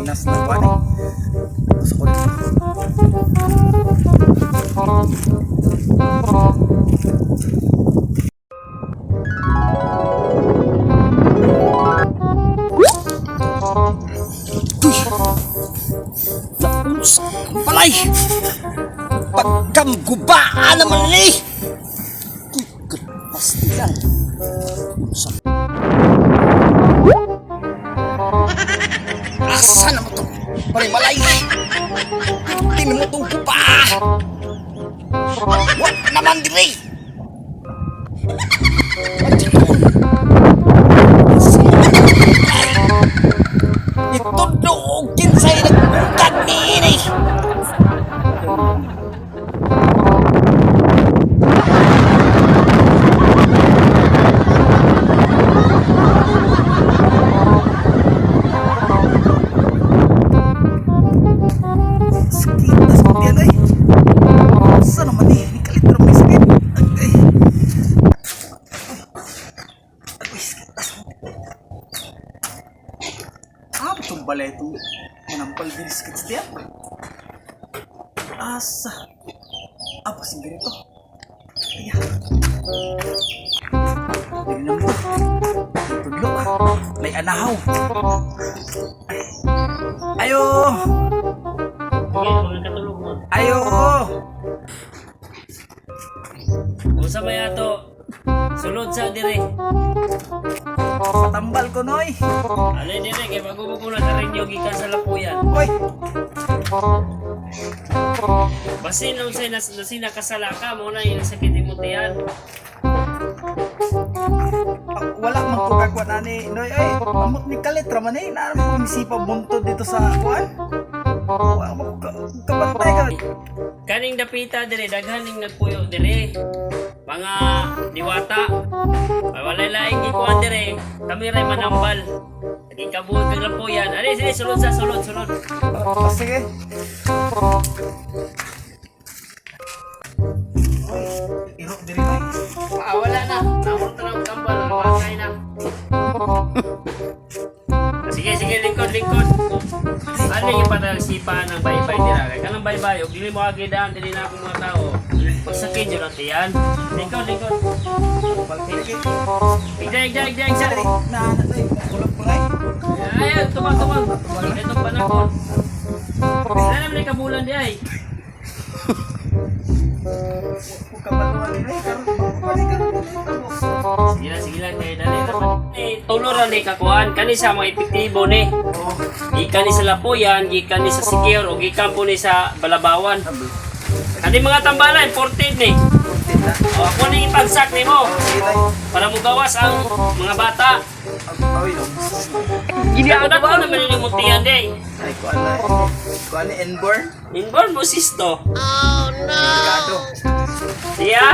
Pinas na kuan eh. Gusto ko rin. Tuy! Naunsa ang balay! Pagkamgubaan naman ni! Uy, pastilan. Unsa? Asa naman to? Pare malay! Tin mo itong guba! Wa naman diri! Itudlo og kinsay nagbuntag niini. Sakit na sakit yan ay. Saan naman eh? Kalit na may sakit. Ay. Ay, sakit na sakit. Ah, itong balay itong manampal din sakit sa tiyan. Asa. Ah, basing ganito. Ay, ah. Dili naman ito. Tudlo. May anahaw. Ay. Ayo! Sige, mga katulog mo. Ayo! Unsa may ato? Sulod sa dire. Patambal ko, Noy. Alay dire kay bago mo na karin yung gikan sa lapuyan. Oy! Basin unsay nas nasin nakasala ka mo na yung sakit imong tiyan. Ah, wala man ko kagwa na ni Noy. Ay, amot ni kalit raman eh. Naaram ko misipa buntod dito sa kuan. Wala mo kabantay ka. Kaning dapita dire daghan ning nagpuyo dire. Mga diwata. Ay, walay laing gikuan dire. Kami ray manambal. Naging kabuhi kag lapuyan. Ali sige, sulod sa sulod sulod. Ah, sige. Oy, iro diri Noy. Ah, wala na. Namurta na ang tambal. Nakakay na. Sige, sige, lingkod, lingkod. Ano yung patalsipa ng baybay nila? Kaya kanang baybay, og dili mo agidaan, dili na akong mga tao. Pagsakit yun ang tiyan. Lingkod, lingkod. Igda, igda, igda, igda. Diri na na tayo. Kulog ko ay. Ayun, tumang, tumang. Itong panahon. Wala naman yung kabulan di ay. Kung kabaluan ni Noy karon balik karon tabo. Sige lang, sige lang. Kaya dali naman. Eh, tulo ra ni kakuan. Kani sa mga epektibo ni. Oh, Gikan ni sa Lapuyan, gikan ni sa Siquijor, o gikan po ni sa Balabawan. Kani mga tambala, imported ni. kunti na. O, ako ni ipansak ni mo Sige tayo. para mugawas ang mga bata. Ay, no. Ginagawa ko naman yung mutiyan day. Ay, kuan na. Kuan ni inborn. Inborn mo sisto. Delikado. Siya?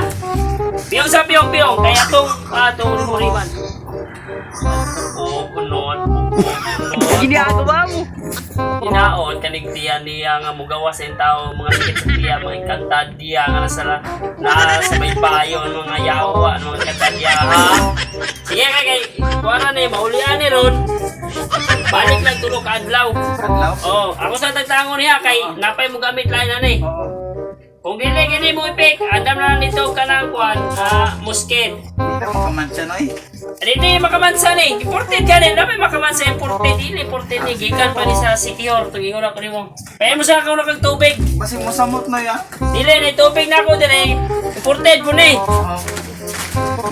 Piyong sa piyong piyong, kaya tong atong rumuriman. Oo, kunon. Ginagawa mo. Inaon kaning tiyan niya nga mugawas sa tao mga sakit sa tiyan, mga inkantad diya nga nasa na sa may bayon mga yawa mga inkantad diya ha. Sige kay kay kuha na ni maulian ni ron. Balik lang tulo ka adlaw. Adlaw. Oh, ako sa tagtangon niya kay napay mo gamit lain ani. Oo. Kung dili gini mo ipik, andam na lang nito kanang kuan, musket. Hindi na makamansa, Noy. Dili makamansa ni, imported gani, napay makamansa imported, dili imported ni gikan pa ni sa Siquijor, tugingon ako nimo. Kaya mo sa ako kag tubig. Basig mo samot, Noy, ah. Dili ni tubig na ako dire. Imported po ni. Oo.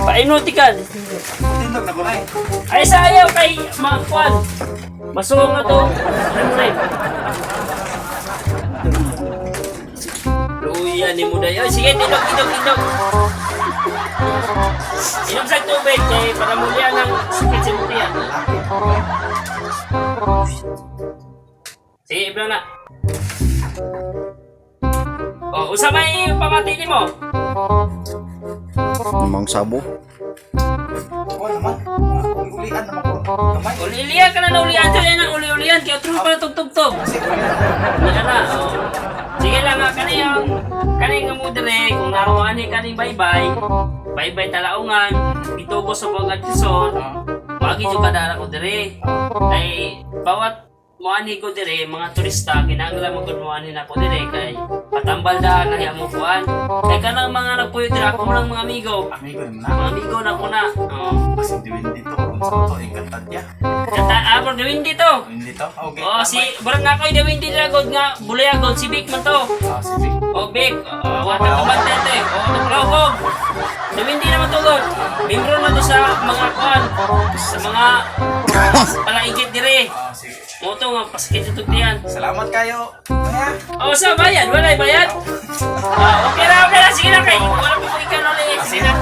Painuti ka. Tindog na ko, Noy. Ay sa ayaw kay makuan. Masuong na to. Rim Luya ni mo dayo. Sige, tindog, tindog, tindog. Inom sa tubig kay para mulia ng sakit sa mutiyan. Sige, ibla na. Oh, usa may pamati nimo. Mang sabo. Kuan naman. Uli-ulian naman ko. Kamay. Uli-ulian ka na na ulian. Diyan ang uli-ulian. Kaya true pa na tugtog-tog. Kasi ulian. Hindi ka na. Oh. Sige lang nga, kani ang kani nga mo dire kung naroon ani kaning baybay. Baybay talaungan, gitubo sa buong Quezon. Wagi jud kadara ko dire. Ay bawat Muanhi ko dire mga turista, kinahanglan mo gud muanhi nako dire kay patambal daan na hiya mo kuan. Kay kanang mga nagpuyo dire ako mo lang mga amigo. Amigo naman na. Mga amigo na ko na. Oh. Kasi diwin dito kung sa to Encantadia. Kata ah, gawin dito. Diwin dito. Okay. Oh, si barang na ko'y gawin dito god nga bulaya god si Vic man to. Ah, si Vic. Oh, Vic, oh, wata ka bantay to eh. Oh, nakulawog. Gawin di naman to god. Membro na to sa mga kuan, sa mga palaigit dire. Ah, sige. Mo to nga pasakit ito diyan. Salamat kayo. Kaya. Oh, sa bayad, walay bayad. Ah, okay na, sige na kay. Wala ko ikaw na ulit. Sige na.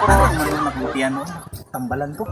Ano man yung piano? Tambalan ko.